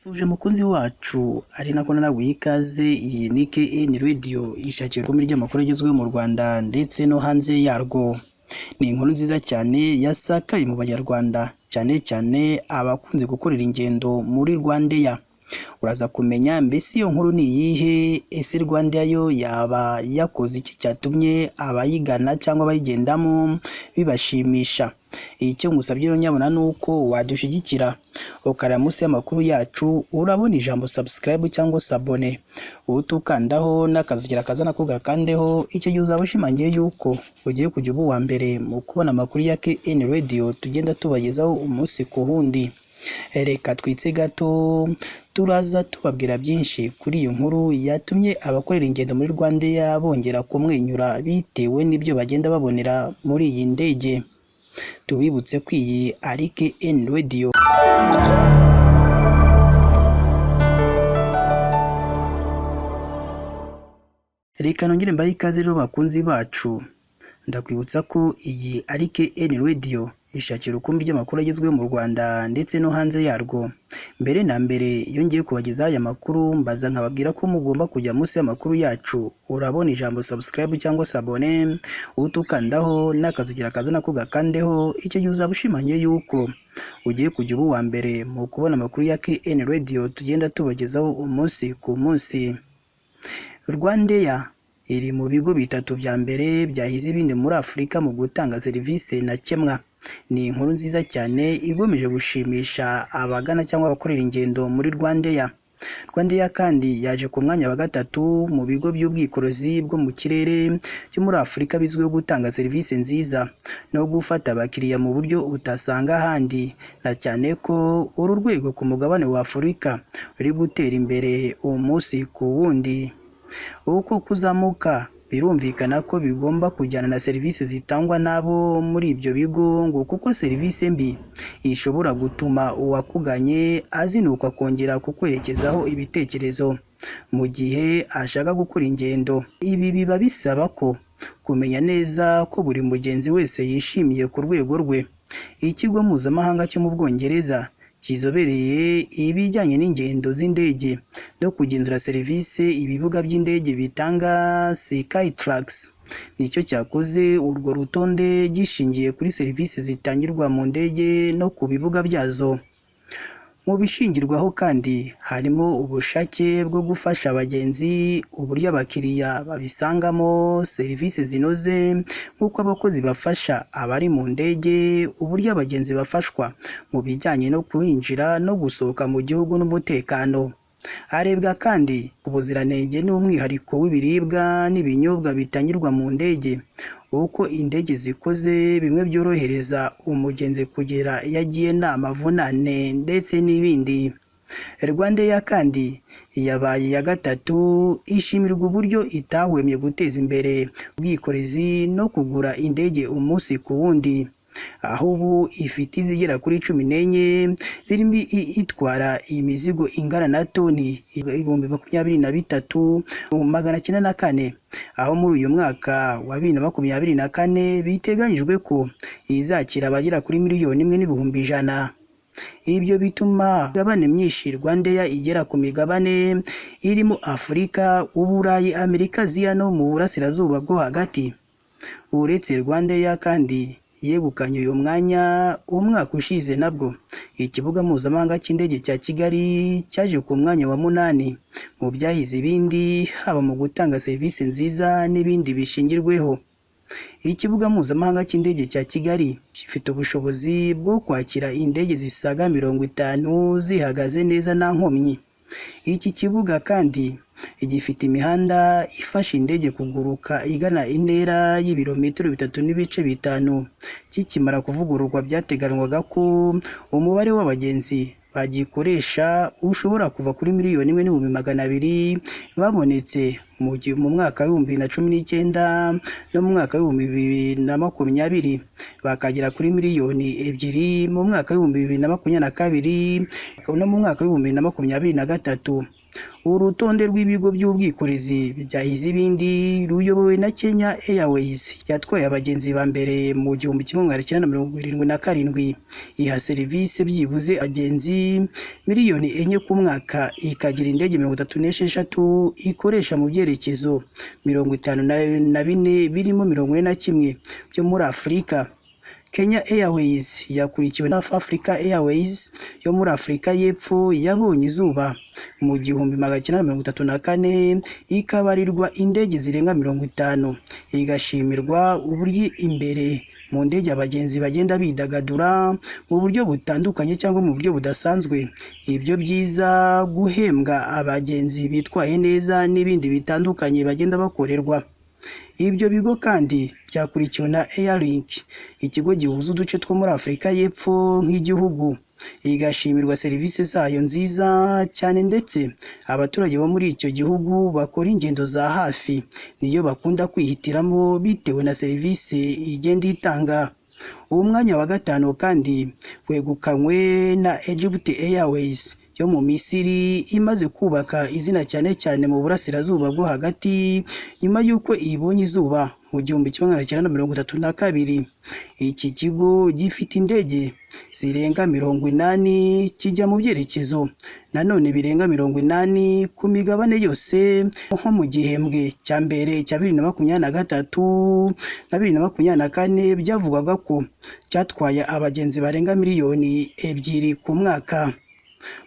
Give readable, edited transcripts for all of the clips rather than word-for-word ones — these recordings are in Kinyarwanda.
Tuje mukunzi wacu ari nako nanaguha ikaze. Iyi ni KN Radio ishakira ikumi ry'amakuru agezweho mu Rwanda ndetse no hanze yarwo. Ni inkuru nziza cyane yasakaye mu banyarwanda, cyane cyane abakunze gukorera ingendo muri RwandAir. Uraza kumenya mbese iyo nkuru ni iyihe? Ese RwandAir yo yaba yakoze iki cyatumye abayigana cyangwa abayigendamo bibashimisha? Icyo ngusabye rero nyabuna ni uko wadushyigikira ukareba munsi y'amakuru yacu, urabona ijambo subscribe cyangwa s'abonner, uhite ukandaho n'akazogera kaza nako gakandeho. Icyo gihe uzaba ushimangiye yuko ugiye kujya uba uwa mbere mu kubona amakuru ya KN Radio tugenda tubagezaho umunsi ku wundi. Reka twitse gato, turaza tubabwira byinshi kuri iyo nkuru yatumye abakorera ingendo muri RwandAir bongera kumwenyura bitewe n'ibyo bagenda babonera muri iyi ndege. Tubibutse ko iyi ari KN Radio. Reka nongere mbahe ikaze rero bakunzi bacu, ndakwibutsa ko iyi ari KN Radio ishakira urukumbi ry'amakuru agezweho mu Rwanda ndetse no hanze yarwo. Mbere na mbere iyo ngiye kubagezaho aya makuru mbaza nkababwira ko mugomba kujya munsi y'amakuru yacu, urabona ijambo subscribe cyangwa s'abonner, uhite ukandaho n'akazogera kaza nako gakandeho. Icyo gihe uzaba ushimangiye yuko ugiye kujya uba uwa mbere mu kubona amakuru ya KN Radio tugenda tubagezaho umunsi ku munsi. RwandAir iri mu bigo bitatu bya mbere byahize ibindi muri Afurika mu gutanga serivisi ntakemwa. Ni inkuru nziza cyane igomeje gushimisha abagana cyangwa abakorera ingendo muri RwandAir. RwandAir kandi yaje ku mwanya wa gatatu mu bigo by'ubwikorezi bwo mu kirere byo muri Afurika bizwiho gutanga serivisi nziza no gufata abakiriya mu buryo utasanga ahandi, na cyane ko uru rwego ku mugabane wa Afurika ruri gutera imbere umunsi ku wundi. Uko kuzamuka birumvikana ko bigomba kujyana na serivisi zitangwa n'abo muri ibyo bigo, ngo kuko serivisi mbi ishobora gutuma uwakuganye azinukwa kongera kukwerekezaho ibitekerezo mu gihe ashaka gukora ingendo. Ibi biba bisaba ko kumenya neza ko buri mugenzi wese yishimiye ku rwego rwe. Ikigo mpuzamahanga cyo mu Bwongereza kizobereye ibijyanye n'ingendo z'indege no kugenzura serivisi ibibuga by'indege bitanga, Skytrax, nicyo cyakoze urwo rutonde gishingiye kuri serivisi zitangirwa mu ndege no ku bibuga byazo. Mu bishingirwaho kandi harimo ubushake bwo gufasha abagenzi, uburyo abakiriya babisangamo serivisi zinoze nk'uko abakozi bafasha abari mu ndege, uburyo abagenzi bafashwa mu bijyanye no kwinjira no gusohoka mu gihugu n'umutekano. Harebwa kandi ubuziranenge n'umwihariko w'ibiribwa n'ibinyobwa bitangirwa mu ndege, uko indege zikoze bimwe byorohereza umugenzi kugera iyo agiye nta mavunane ndetse n'ibindi. RwandAir kandi yabaye iya gatatu ishimirwa uburyo itahwemye guteza imbere ubwikorezi no kugura indege umunsi ku wundi, aho ubu ifite izigera kuri 14 zirimo itwara imizigo ingana na toni 23,904, aho muri uyu mwaka wa 2024 biteganyijwe ko izakira abagera kuri 1,100,000. Ibyo bituma imigabane myinshi RwandAir igera ku migabane irimo Afurika, Uburayi, Amerika, Aziya no mu Burasirazuba bwo hagati. Uretse RwandAir kandi yegukanye uyu mwanya umwaka ushize, nabwo ikibuga mpuzamahanga cy'indege cya Kigali cyaje ku mwanya wa 8 mu byahize ibindi, haba mu gutanga serivisi nziza n'ibindi bishingirweho. Ikibuga mpuzamahanga cy'indege cya Kigali gifite ubushobozi bwo kwakira indege zisaga 50 zihagaze neza nta nkomyi. Iki kibuga kandi gifite imihanda ifasha indege kuguruka igana intera y'ibirometero 3.5. Kikimara kuvugururwa byateganywaga ko umubare w'abagenzi bagikoresha ushobora kuva kuri 1,200,000 babonetse mu mwaka wa 2019 no mu mwaka wa 2020, bakagera kuri 2 miliyoni mu mwaka wa 2022 no mu mwaka wa 2023. Urutonde rw'ibigo by'ubwikorezi byahize ibindi ruyobowe na Kenya Airways yatwaye abagenzi ba mbere mu 1977, iha serivisi byibuze abagenzi miliyoni 4 ku mwaka, ikagira indege 36 ikoresha mu byerekezo 54 birimo 41 byo muri Afurika. Kenya Airways yakurikiwe na South Africa Airways yo muri Afurika y'Epfo yabonye izuba mu 1934, ikabarirwa indege zirenga 50, igashimirwa uburyo imbere mu ndege abagenzi bagenda bidagadura mu buryo butandukanye cyangwa mu buryo budasanzwe. Ibyo byiza guhembwa abagenzi bitwaye neza n'ibindi bitandukanye bagenda bakorerwa. Ibyo bigo kandi byakurikiwe na Airlink, ikigo gihuza uduce two muri Afurika y'Epfo nk'igihugu, igashimirwa serivisi zayo nziza cyane, ndetse abaturage bo muri icyo gihugu bakora ingendo za hafi niyo bakunda kwihitiramo bitewe na serivisi igenda itanga. Uwo mwanya wa gatanu kandi wegukanywe na Egypt Airways yo mu Misiri, imaze kubaka izina cyane cyane mu burasirazuba bwo hagati nyuma y'uko ibonye izuba mu 1932. Iki kigo gifite indege zirenga 80, kijya mu byerekezo nanone birenga 80 ku migabane yose. Nko mu gihembwe cya mbere cya 2023 na 2024 byavugwaga ko cyatwaye abagenzi barenga miliyoni 2 ku mwaka.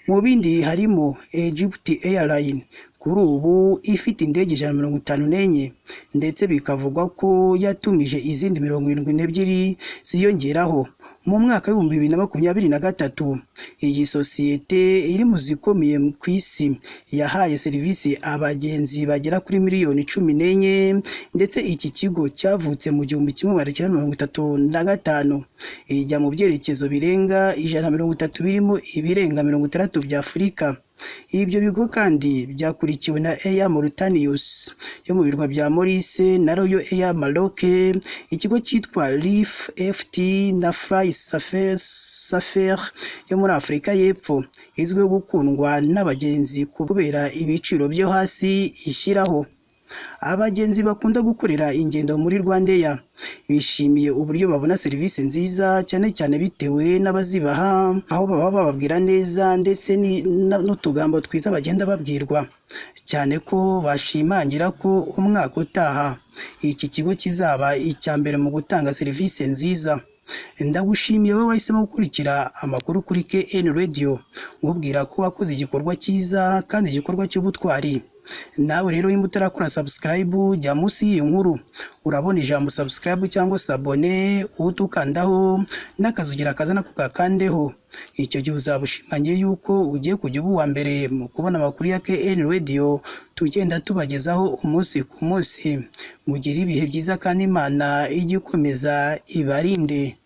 Mu bindi harimo Egypt Airline kuri ubu ifite indege 154, ndetse bikavugwa ko yatumije izindi 72 ziyongeraho. Mu mwaka w'2023 iyi sosiyete iri mu zikomeye ku isi yahaye serivisi abagenzi bagera kuri miliyoni 14, ndetse iki kigo cyavutse mu 1935, ijya mu byerekezo birenga 130 birimo ibirenga 60 bya Afurika. Ibyo bigo kandi byakurikiwe na Air Mauritius yo mu birwa bya Maurice na Royal Air Maroc, ikigo cyitwa Leaf FT na Fly Safair yo muri Afurika y'Epfo izwiho gukundwa n'abagenzi kubera ibiciro byo hasi ishyiraho. Abagenzi bakunda gukorera ingendo muri RwandAir bishimiye uburyo babona serivisi nziza, cyane cyane bitewe n'abazibaha, aho baba bababwira neza ndetse n'utugambo twiza bagenda babwirwa, cyane ko bashimangira ko umwaka utaha iki kigo kizaba icya mbere mu gutanga serivisi nziza. Ndagushimiye wowe wahisemo gukurikira amakuru kuri KN Radio, nkubwira ko wakoze igikorwa cyiza kandi igikorwa cy'ubutwari. Nawe rero nimba utarakora subscribe, jya munsi y'iyi nkuru urabona ijambo subscribe cyangwa s'abonner, uhite ukandaho n'akazugira kaza nako gakandeho. Icyo gihe uzaba ushimangiye yuko ugiye kujya uba uwa mbere mu kubona amakuru ya KN Radio tugenda tubagezaho umunsi ku munsi. Mugire ibihe byiza kandi Imana ijye ikomeza ibarinde.